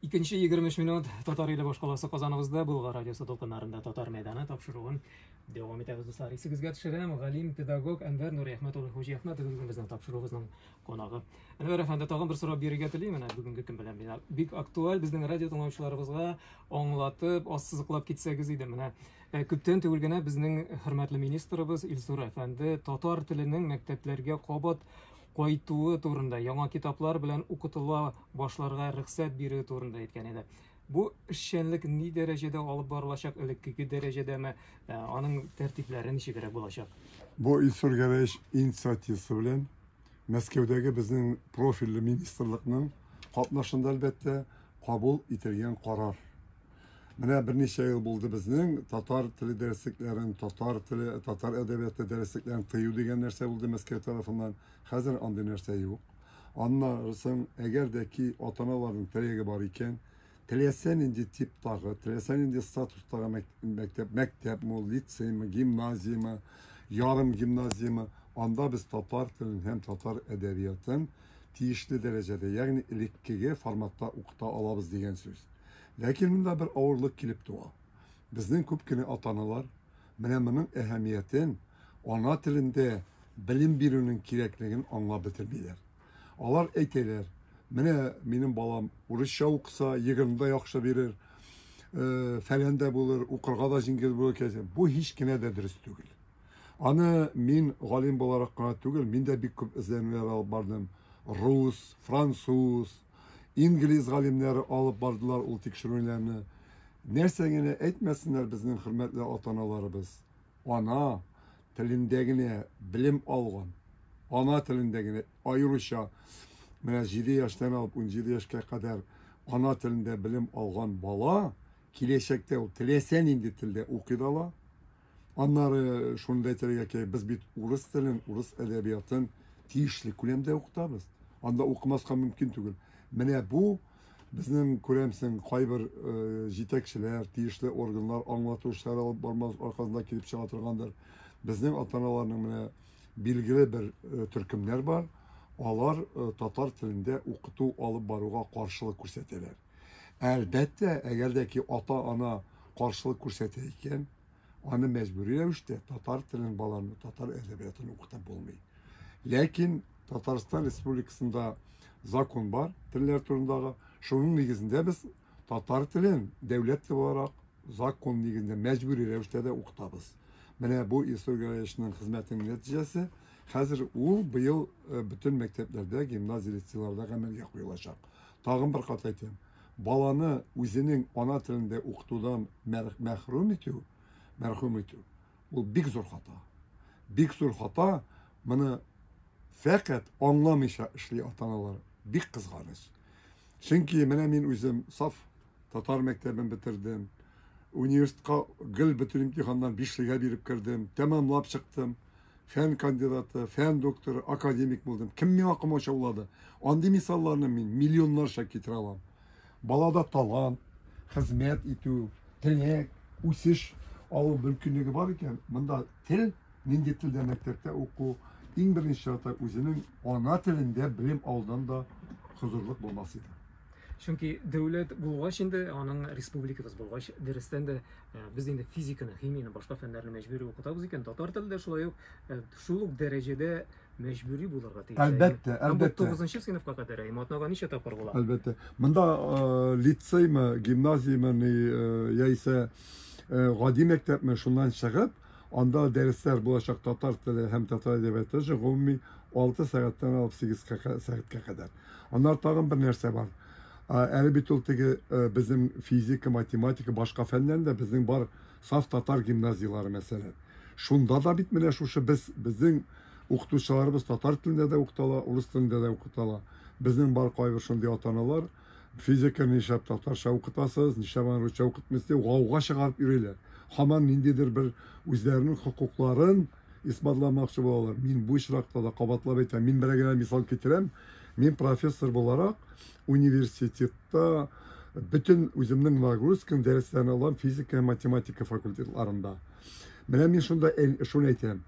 Икенче 23 минут Татар иле башкаласы Казаныбызда Болгар радиосы дулкыннарында Татар мәйданы тапшыруын дәвам итәбез, дуслар. Исегезгә төшерәм, галим, педагог Әнвәр Нуриәхмәт улы Хуҗиәхмәтов бүген безнең тапшыруыбызның кунагы. Әнвәр әфәнде, тагын бер сорау бирергә телим, менә бүгенге көн белән бина бик актуаль безнең радио тыңлаучыларыбызга аңлатып, ассызыклап китсәгез иде. Менә күптән түгел генә безнең хөрмәтле министрыбыз Илсур әфәнде татар теленең мәктәпләргә кабат кайтуы турында, яңа китаплар белән укытыла башларга рөхсәт бирүе турында әйткән иде. Бу эшчәнлек ни дәрәҗәдә алып барылачак, элеккеге дәрәҗәдәме, аның тәртипләре ничегрәк булачак? Бу Илсур Гәрәевич инициативасы белән Мәскәүдәге безнең профильле министрлыкның катнашында, әлбәттә, кабул ителгән карар. Менә берничә ел булды безнең татар теле дәреслекләрен, татар теле, татар әдәбияты дәреслекләрен тыю дигән нәрсә булды Мәскәү тарафыннан. Хәзер андый нәрсә юк. Аннары соң, әгәр дә ки ата-аналарның теләге бар икән, теләсә нинди типтагы, теләсә нинди статустагы мәктәп, мәктәпме ул, лицеймы, гимназияме, ярым гимназияме, анда без татар телен һәм татар әдәбиятын тиешле дәрәҗәдә, ягъни элеккеге форматта укыта алабыз дигән сүз. Ләкин монда бер авырлык килеп туа. Безнең күп кенә ата-аналар менә моның әһәмиятен, ана телендә белем бирүнең кирәклеген аңлап бетермиләр. Алар әйтәләр, менә минем балам урысча укыса, ЕГЭны да яхшы бирер, фәлән дә булыр, укырга да җиңел булыр. Бу һич кенә дә дөрес түгел. Аны мин галим буларак кына түгел, мин дә бик күп эзләнүләр алып бардым. Рус, француз, инглиз галимнәре алып бардылар ул тикшерүләрне. Нәрсә генә әйтмәсеннәр безнең хөрмәтле ата-аналарыбыз. Ана телендә генә белем алган, ана телендә генә аеруча менә 7 яшьтән алып 17 яшькә кадәр ана телендә белем алган бала киләчәктә ул теләсә нинди телдә укый да ала. Аннары шуны да әйтергә кирәк, без бит урыс телен, урыс әдәбиятын тиешле күләмдә укытабыз. Анда укымаска мөмкин түгел. Менә бу безнең, күрәмсең, кайбер җитәкчеләр, тиешле органнар аңлату эшләре алып бармау аркасында килеп чыга торгандыр. Безнең ата-аналарның менә билгеле бер төркемнәр бар. Алар татар телендә укыту алып баруга каршылык күрсәтәләр. Әлбәттә, әгәр дә ки ата-ана каршылык күрсәтә икән, аны мәҗбүри рәвештә татар телен баланы, татар әдәбиятын укытып булмый. Ләкин Татарстан Республикасында закон бар телләр турындагы. Шуның нигезендә без татар телен дәүләт теле буларак закон нигезендә мәҗбүри рәвештә дә укытабыз. Менә бу Илсур Гәрәевичның хезмәтенең нәтиҗәсе. Хәзер ул быел бөтен мәктәпләрдә, гимназия, лицейларда гамәлгә куелачак. Тагын бер кат әйтәм, баланы үзенең ана телендә укытудан мәхрүм итү, мәрхүм итү, ул бик зур хата. Бик зур хата, моны фәкать аңламыйча эшли ата-аналар. Бик кызганыч. Чөнки менә мин үзем саф татар мәктәбен бетердем. Университетка гел бөтен имтиханнан бишлегә биреп кердем, тәмамлап чыктым. Фән кандидаты, фән докторы, академик булдым. Кем миңа комачаулады? Андый мисалларны мин миллионнарча китерә алам. Балада талант, хезмәт итү, теләк, үсеш алу мөмкинлеге бар икән, монда тел, нинди телдә мәктәптә уку, иң беренче чиратта үзенең ана телендә белем алудан да хозурлык булмас иде. Чөнки дәүләт булгач инде, аның республикабыз булгач, дөрестән дә без инде физиканы, химияне, башка фәннәрне мәҗбүри укытабыз икән, татар теле дә шулай ук шул ук дәрәҗәдә мәҗбүри булырга тиеш. Әлбәттә, әлбәттә. 9 сыйныфка кадәр, әйе, атнага ничә тапкыр була? Әлбәттә. Монда лицеймы, гимназияме, яисә гади мәктәпме, шуннан чыгып, анда дәресләр булачак татар теле һәм татар әдәбияты өчен гомуми 6 сәгатьтән алып 8 сәгатькә кадәр. Аннары тагын бер нәрсә бар. Әле бит ул теге безнең физика, математика, башка фәннән дә безнең бар саф татар гимназияләре мәсәлән. Шунда да бит менә шушы без безнең укытучыларыбыз татар телендә дә укытала, урыс телендә дә укытала. Безнең бар кайбер шундый ата-аналар физика нишләп татарча укытасыз, нишләп аны русча укытмыйсыз дип гауга чыгарып йөриләр. Һаман ниндидер бер үзләренең хокукларын исбатламакчы булалар. Мин бу очракта да кабатлап әйтәм, мин бер генә мисал китерәм. Мин профессор буларак университетта бөтен үземнең нагрузканы дәресләрне алам физика һәм математика факультетларында. Менә мин шунда шуны әйтәм.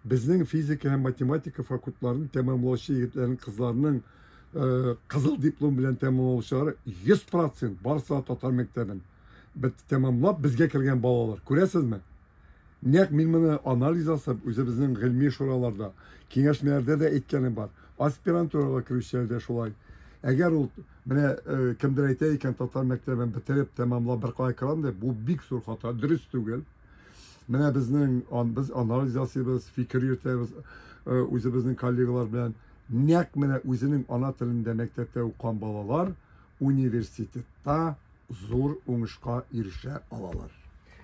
Безнең физика һәм математика факультетларын тәмамлаучы егетләрнең, кызларның Кызыл диплом белән тәмамлаучылар 100% барысы да татар мәктәбен тәмамлап безгә кергән балалар. Күрәсезме? Нәкъ мин моны анализ ясап, үзебезнең гыйльми шураларда, киңәшмәләрдә дә әйткәнем бар. Аспирантурага керүчеләр дә шулай. Әгәр ул менә кемдер әйтә икән, татар мәктәбен бетереп, тәмамлап бер кая керәм дип, бу бик зур хата, дөрес түгел. Менә безнең без анализ ясыйбыз, фикер йөртәбез үзебезнең коллегалар белән. Нәкъ менә үзенең ана телендә мәктәптә укыган балалар университетта зур уңышка ирешә алалар.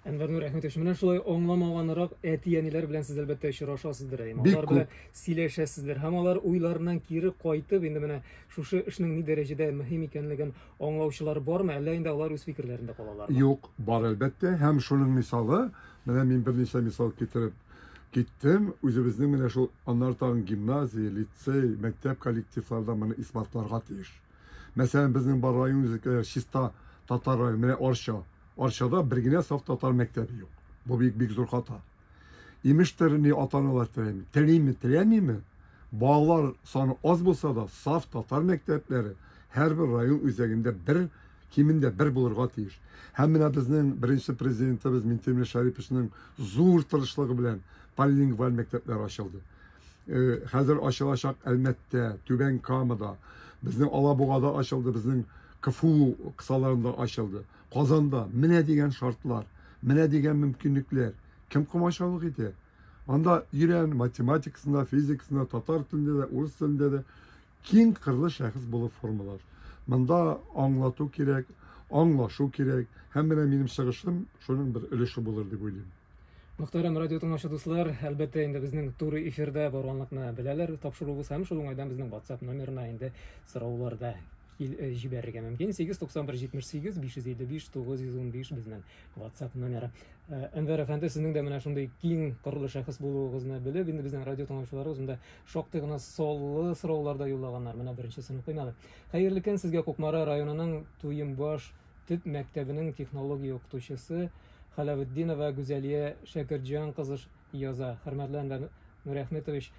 Әнвәр Нурәхмәтович, менә шулай аңламаганрак әти-әниләр белән сез әлбәттә очрашасыздыр, әйме? Алар белән сөйләшәсездер һәм алар уйларыннан кире кайтып, инде менә шушы эшнең ни дәрәҗәдә мөһим икәнлеген аңлаучылар бармы, әллә инде алар үз фикерләрендә калалармы? Юк, бар әлбәттә. Һәм шуның мисалы, менә мин берничә мисал китереп киттем, үзебезнең менә шул аннары тагын гимназия, лицей, мәктәп коллективлары да моны исбатларга тиеш. Мәсәлән, безнең бар район үзәкләре чиста татар районы, менә Арча. Арчада бер генә саф татар мәктәбе юк. Бу бик бик зур хата. Имештер, ни ата-аналар теләми. Телиме, теләмиме? Балалар саны аз булса да, саф татар мәктәпләре һәрбер район үзәгендә бер кимендә бер булырга тиеш. Һәм менә безнең беренче президентыбыз Минтимер Шәриповичның зур тырышлыгы белән полилингваль мәктәпләр ачылды. Хәзер ачылачак Әлмәттә, Түбән Камада, безнең Алабугада ачылды, безнең КФУ кысаларында ачылды. Казанда менә дигән шартлар, менә дигән мөмкинлекләр. Кем комачаулык итә? Анда өйрән, математикасында, физикасында, татар телендә дә, урыс телендә дә киң кырлы шәхес булып формалаш. Монда аңлату кирәк, аңлашу кирәк. Һәм менә минем чыгышым шуның бер өлеше булыр дип уйлыйм. Мөхтәрәм радио тыңлаучы дуслар, әлбәттә инде безнең туры эфирда барганлыкны беләләр тапшыруыбыз һәм шул уңайдан безнең WhatsApp номерына инде сораулар да җибәрергә мөмкин. 891 78 555 915 безнең WhatsApp номеры. Әнвәр әфәнде, сезнең дә менә шундый киң кырлы шәхес булуыгызны белеп, инде безнең радио тыңлаучыларыбыз монда шактый гына саллы сораулар да юллаганнар. Менә беренчесен укыйм әле. Хәерле көн сезгә, Кукмара районының Туембаш төп мәктәбенең технология укытучысы Халәветдинова Гүзәлия Шәкерҗан кызы яза. Хөрмәтле Әнвәр Нурәхметович,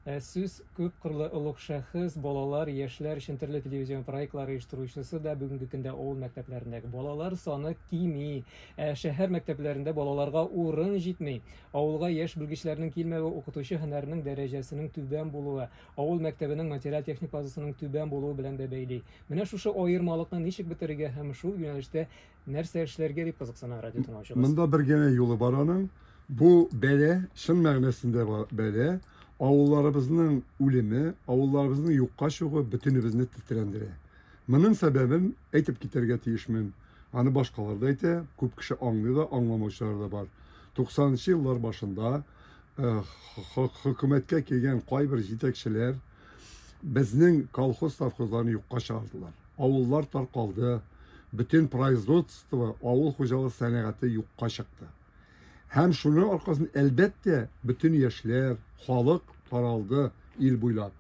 сүз күп кырлы олуг шәхес, балалар, яшьләр өчен төрле телевизион проектлар оештыручысы да бүгенге көндә авыл мәктәпләрендәге балалар саны кими, ә шәһәр мәктәпләрендә балаларга урын җитми. Авылга яшь белгечләрнең килмәве, укытучы һөнәренең дәрәҗәсенең түбән булуы, авыл мәктәбенең материаль-техник базасының түбән булуы белән дә бәйли. Менә шушы аермалыкны ничек бетерергә һәм шул юнәлештә нәрсә эшләргә дип кызыксына радио тыңлаучыбыз. Монда бер генә юлы бар аның. Бу бәла, чын мәгънәсендә бәла, авылларыбызның үлеме, авылларыбызның юкка чыгуы бөтенебезне тетрәндерә. Моның сәбәбен әйтеп китәргә тиешмен. Аны башкалар да әйтә, күп кеше аңлый да, аңламаучылар да бар. 90 еллар башында хөкүмәткә килгән кайбер җитәкчеләр безнең колхоз совхозларны юкка чыгардылар. Авыллар таркалды, бөтен производство, авыл хуҗалыгы сәнәгате юкка чыкты. Һәм шуның аркасында, әлбәттә, бөтен яшьләр, халык таралды ил буйлап.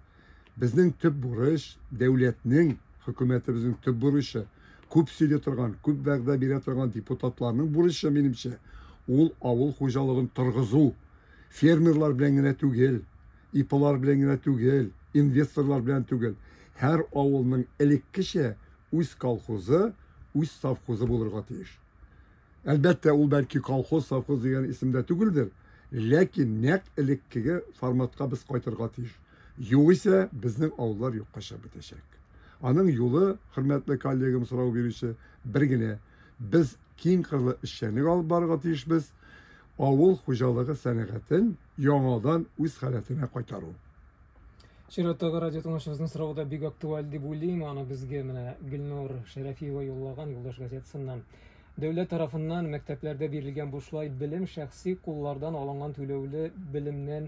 Безнең төп бурыч, дәүләтнең, хөкүмәтебезнең төп бурычы, күп сөйли торган, күп вәгъдә бирә торган депутатларның бурычы, минемчә, ул авыл хуҗалыгын торгызу. Фермерлар белән генә түгел, ИПлар белән генә түгел, инвесторлар белән түгел. Һәр авылның элеккечә үз колхозы, үз совхозы булырга тиеш. Әлбәттә, ул бәлки колхоз, совхоз дигән исемдә түгелдер, ләкин нәкъ элеккеге форматка без кайтырга тиеш. Югыйсә, безнең авыллар юкка чыгып бетәчәк. Аның юлы, хөрмәтле коллегам сорау бирүче, бер генә. Без киң кырлы эшчәнлек алып барырга тиешбез. Авыл хуҗалыгы сәнәгатен яңадан үз халәтенә кайтару. Чираттагы радио тыңлаучыбызның соравы да бик актуаль дип уйлыйм. Аны безгә менә Гөлнур Шәрәфиева юллаган Юлдаш газетасыннан. Дәүләт тарафыннан мәктәпләрдә бирелгән бушлай белем шәхси куллардан алынган түләүле белемнән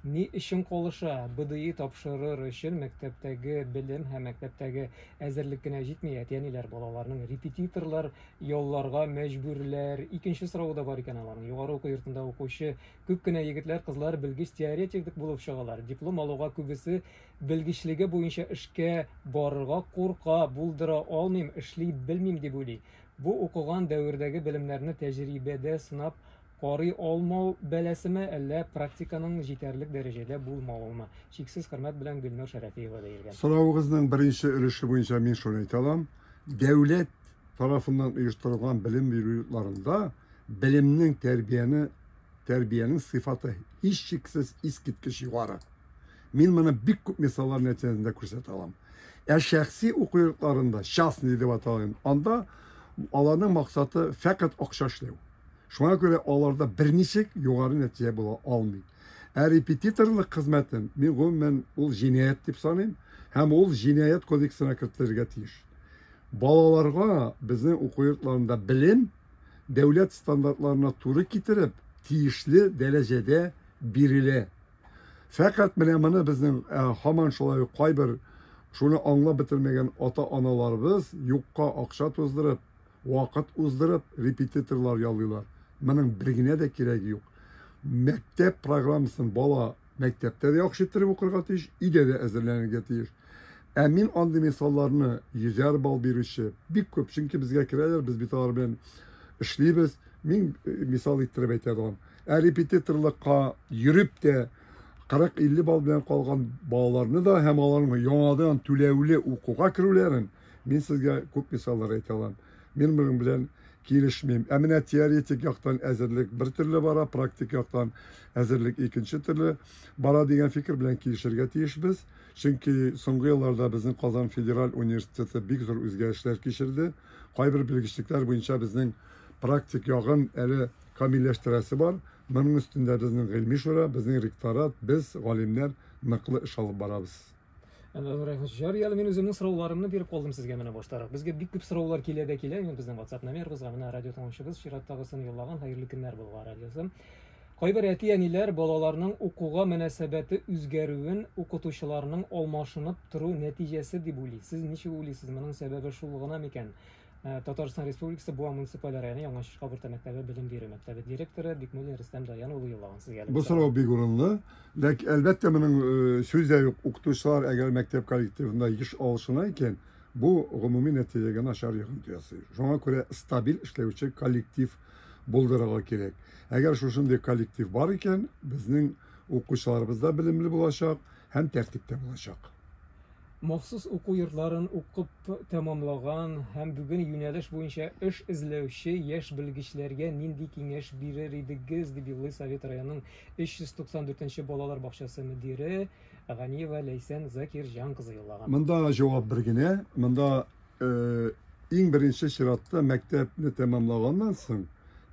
ни өчен калыша? БДИ тапшырыр өчен мәктәптәге белем һәм мәктәптәге әзерлек кенә җитми, әти-әниләр балаларның репетиторлар ялларга мәҗбүрләр. Икенче соравы да бар икән аларның. Югары уку йортында укучы күп кенә егетләр, кызлар белгеч теоретик булып чыгалар. Диплом алуга күбесе белгечлеге буенча эшкә барырга курка, булдыра алмыйм, эшли белмим дип уйлый. Бу укыган дәвердәге белемнәрне тәҗрибәдә сынап Карый алмау бәласеме, әллә практиканың җитәрлек дәрәҗәдә булмавымы? Чиксез хөрмәт белән Гөлнур Шәрәфиева диелгән. Соравыгызның беренче өлеше буенча мин шуны әйтә алам. Дәүләт тарафыннан оештырылган белем бирү йортларында белемнең тәрбияне тәрбиянең сыйфаты һичшиксез искиткеч югары. Мин моны бик күп мисаллар нәтиҗәсендә күрсәтә алам. Ә шәхси уку йортларында, частный дип аталган, анда аларның максаты фәкать акча эшләү. Шуңа күрә аларда берничек югары нәтиҗә була алмый. Ә репетиторлык хезмәтен мин гомумән ул җинаять дип саныйм һәм ул җинаять кодексына кертелергә тиеш. Балаларга безнең уку йортларында белем дәүләт стандартларына туры китереп, тиешле дәрәҗәдә бирелә. Фәкать менә моны безнең һаман шулай ук кайбер шуны аңлап бетермәгән ата-аналарыбыз юкка акча туздырып, вакыт уздырып, репетиторлар яллыйлар. Моның бер генә дә кирәге юк. Мәктәп программасын бала мәктәптә дә яхшы иттереп укырга тиеш, өйдә дә әзерләнергә тиеш. Ә мин андый мисалларны йөзәр балл бирүче бик күп, чөнки безгә керәләр, без бит алар белән эшлибез. Мин мисал иттереп әйтә алам. Ә репетиторлыкка йөреп тә 40-50 балл белән калган балаларны да һәм аларның яңадан түләүле укуга керүләрен мин сезгә күп мисаллар әйтә алам. Мин моның белән килешмим. Ә менә теоретик яктан әзерлек бер төрле бара, практик яктан әзерлек икенче төрле бара дигән фикер белән килешергә тиешбез. Чөнки соңгы елларда безнең Казан федераль университеты бик зур үзгәрешләр кичерде. Кайбер белгечлекләр буенча безнең практик ягын әле камилләштерәсе бар. Моның өстендә безнең гыйльми шура, безнең ректорат, без, галимнәр, ныклы эш алып барабыз. Ярый әле мин үземнең сорауларымны биреп калдым сезгә менә баштарак. Безгә бик күп сораулар килә дә килә, инде безнең WhatsApp номерыбызга менә радио тыңлаучыбыз чираттагысын юллаган. Хәерле көннәр Болгар радиосы. Кайбер әти-әниләр балаларның укуга мөнәсәбәте үзгәрүен укытучыларның алмашынып тору нәтиҗәсе дип уйлый. Сез ничек уйлыйсыз, моның сәбәбе шул гына микән? Татарстан Республикасы Буа муниципаль районы Яңа Чишка урта мәктәбе белем бирү мәктәбе директоры Бикмуллин Рөстәм Даян улы юллаган сезгә әлеге Бу сорау. сорау бик урынлы. Ләкин, әлбәттә, моның сүз дә юк, укытучылар әгәр мәктәп коллективында еш алышына икән, бу гомуми нәтиҗәгә начар йогынты ясый. Шуңа күрә стабиль эшләүче коллектив булдырырга кирәк. Әгәр шушындый коллектив бар икән, безнең укучыларыбыз да белемле булачак һәм тәртиптә булачак. Махсус уку йортларын укып тәмамлаган һәм бүген юнәлеш буенча эш эзләүче яшь белгечләргә нинди киңәш бирер идегез, дип юллый Совет районының 394 нче балалар бакчасы мөдире Ганиева Ләйсән Закирҗан кызы юллаган. Монда җавап бер генә. Монда иң беренче чиратта мәктәпне тәмамлаганнан соң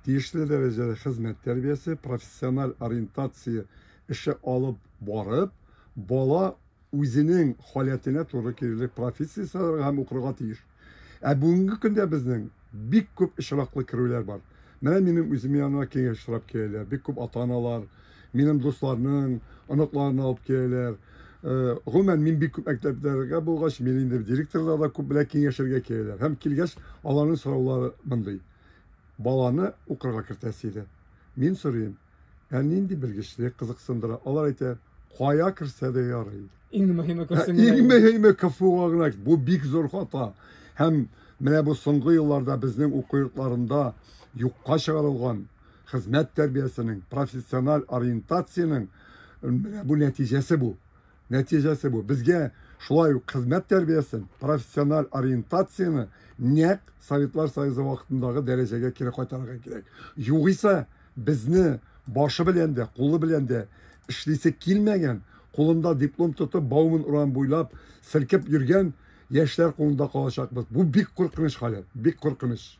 тиешле дәрәҗәдә хезмәт тәрбиясе, профессиональ ориентация эше алып барып, бала үзенең халәтенә туры килерлек профессия сайларга һәм укырга тиеш. Ә бүгенге көндә безнең бик күп очраклы керүләр бар. Менә минем үзем янына киңәш сорап киләләр. Бик күп ата-аналар, минем дусларның оныкларын алып киләләр. Гомумән, мин бик күп мәктәпләргә булгач, мин инде директорлар да күп белән киңәшергә киләләр. Һәм килгәч, аларның сораулары мондый. Баланы укырга кертәсе иде. Мин сорыйм, Ә нинди белгечлек кызыксындыра? Алар әйтә, кая керсә дә ярый. Иң мөһиме керсен. Иң мөһиме КФУга гына. Бу бик зур хата. Һәм менә бу соңгы елларда безнең уку йортларында юкка чыгарылган хезмәт тәрбиясенең, профессиональ ориентациянең менә бу нәтиҗәсе бу. Нәтиҗәсе бу. Безгә шулай ук хезмәт тәрбиясен, профессиональ ориентацияне нәкъ Советлар Союзы вакытындагы дәрәҗәгә кире кайтарырга кирәк. Югыйсә, безне башы белән дә, кулы белән дә эшлисе килмәгән, кулында диплом тотып, Бауман урамы буйлап селкеп йөргән яшьләр кулында калачакбыз. Бу бик куркыныч халәт, бик куркыныч.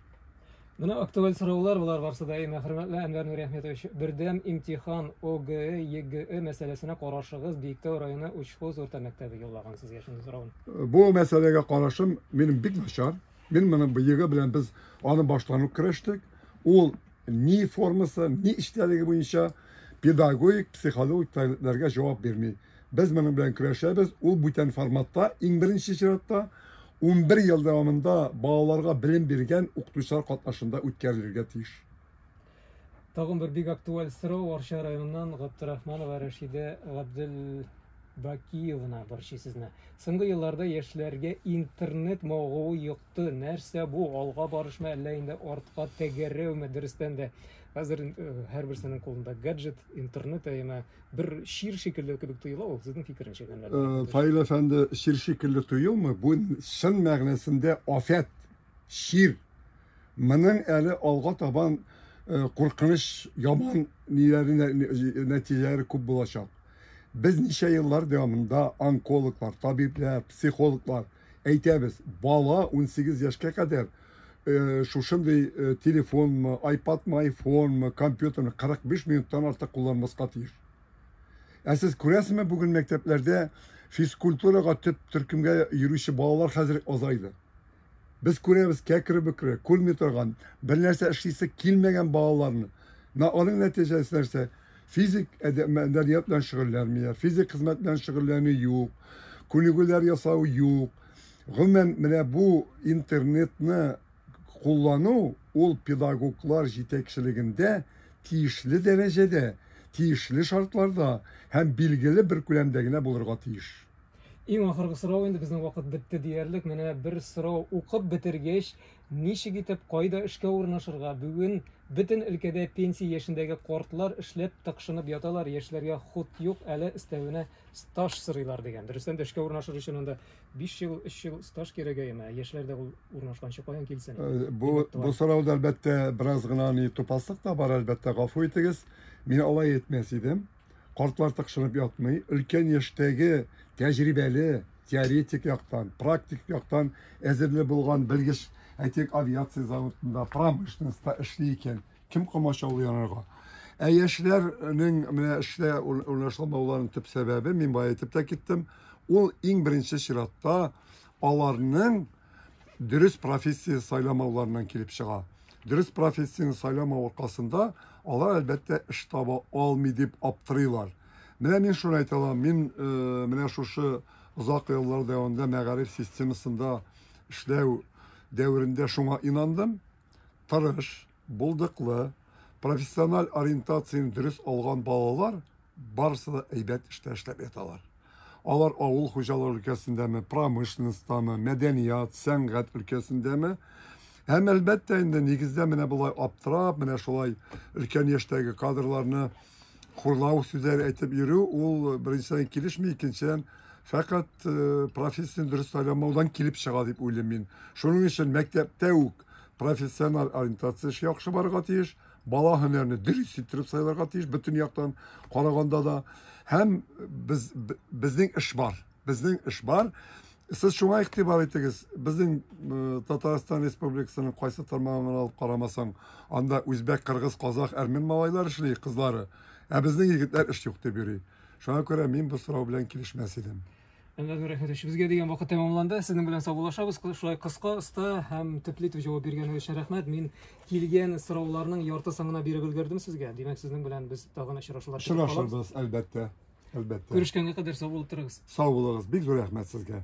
Менә актуаль сораулар болар барсы да. Әмма, хөрмәтле Әнвәр Нуриәхметович, бердәм имтихан ОГЭ, ЕГЭ мәсьәләсенә карашыгыз, Биектау районы Учхоз урта мәктәбе юллаган сезгә шундый сорауны. Бу мәсьәләгә карашым минем бик начар. Мин моны ЕГЭ белән без аны баштан ук көрәштек. Ул ни формасы, ни эчтәлеге буенча педагогик, психологик таләпләргә җавап бирми. Без моның белән көрәшәбез. Ул бүтән форматта, иң беренче чиратта, 11 ел дәвамында балаларга белем биргән укытучылар катнашында үткәрелергә тиеш. Тагын бер бик актуаль сорау Арча районыннан Габдрахманова Рәшидә Габделмәҗит. Бакиевна борчый сезне. Соңгы елларда яшьләргә интернет мавыгуы йокты. Нәрсә бу? Алга барышмы, әллә инде артка тәгәрәүме? Дөрестән дә, хәзер э, һәрберсенең кулында гаджет, интернет, әмма бер чир шикелле кебек тоела ул. Сезнең фикереңчә, Э, Фаил әфәнде, чир шикелле тоелмый. Бу чын мәгънәсендә афәт, чир. Моның әле алга табан э, куркыныч, яман ниләре, нәтиҗәләре күп булачак. Без ничә еллар дәвамында онкологлар, табиблар, психологлар әйтәбез, бала 18 яшькә кадәр э, шушындый э, телефонмы, айпадмы, айфонмы, компьютерны 45 минуттан артык кулланмаска тиеш. Ә сез күрәсезме, бүген мәктәпләрдә физкультурага төп төркемгә йөрүче балалар хәзер азайды. Без күрәбез кәкре-бөкре, күрми торган, бер нәрсә эшлисе килмәгән балаларны. Менә аның нәтиҗәсе нәрсә? Физик мәдәният белән шөгыльләнмиләр, физик хезмәт белән шөгыльләнү юк, күнегүләр ясау юк. Гомумән, менә бу интернетны куллану ул педагоглар җитәкчелегендә тиешле дәрәҗәдә, тиешле шартларда һәм билгеле бер күләмдә генә булырга тиеш. Иң ахыргы сорау инде, безнең вакыт бетте диярлек. Менә бер сорау: укып бетергәч, ничек итеп, кайда эшкә урнашырга? Бүген бөтен өлкәдә пенсия яшендәге картлар эшләп тыкшынып яталар, яшьләргә хут юк, әле өстәвенә стаж сорыйлар дигән. Дөрестән дә, эшкә урнашыр өчен анда 5 ел, 3 ел стаж кирәк, әйеме? Яшьләр дә ул урнашканчы каян килсен? Э, бу бу сорауда, әлбәттә, бераз гына ни тупаслык та бар, әлбәттә, гафу итегез. Мин алай әйтмәс идем. Картлар тыкшынып ятмый. Өлкән яшьтәге тәҗрибәле, теоретик яктан, практик яктан әзерле булган белгеч, әйтик, авиация заводында, промышленностьта эшли икән, кем комачаулый янарга? Ә яшьләрнең менә эштә урнашылмауларының төп сәбәбе, мин бая әйтеп тә киттем, ул иң беренче чиратта аларның дөрес профессия сайламауларыннан килеп чыга. Дөрес профессияне сайламау аркасында алар, әлбәттә, эш таба алмый дип аптырыйлар. Менә мин шуны әйтә алам, мин э, менә шушы озак еллар дәвамында мәгариф системасында эшләү дәверендә шуңа инандым. Тырыш, булдыклы, профессиональ ориентацияне дөрес алган балалар барысы да әйбәт эштә эшләп яталар. Алар авыл хуҗалыгы өлкәсендәме, промышленностьтамы, мәдәният, сәнгать өлкәсендәме. Һәм әлбәттә инде нигездә менә болай аптырап, менә шулай өлкән яшьтәге кадрларны хурлау сүзләре әйтеп йөрү, ул беренчедән килешми, икенчедән фәкать э, профессияне дөрес сайламаудан килеп чыга дип уйлыйм мин. Шуның өчен мәктәптә үк профессиональ ориентация эше яхшы барырга тиеш. Бала һөнәрне дөрес иттереп сайларга тиеш, бөтен яктан караганда да. Һәм без безнең эш бар. Безнең эш бар. Сез шуңа игътибар итегез. Безнең э, Татарстан Республикасының кайсы тармагын алып карамасаң, анда үзбәк, кыргыз, казах, әрмен малайлар эшли, кызлары. Ә безнең егетләр эш юк дип йөри. Шуңа күрә мин бу сорау белән килешмәс идем. Әнвәр Нурәхмәтович, безгә дигән вакыт тәмамланды. Сезнең белән саубуллашабыз. Шулай кыска, оста һәм төпле итеп җавап биргәнегез өчен рәхмәт. Мин килгән сорауларның яртысын гына биреп өлгердем сезгә. Димәк, сезнең белән без тагын очрашулар көтеп калабыз. Очрашырбыз, әлбәттә. Әлбәттә. Күрешкәнгә кадәр сау булып торыгыз. Сау булыгыз. Бик зур рәхмәт сезгә.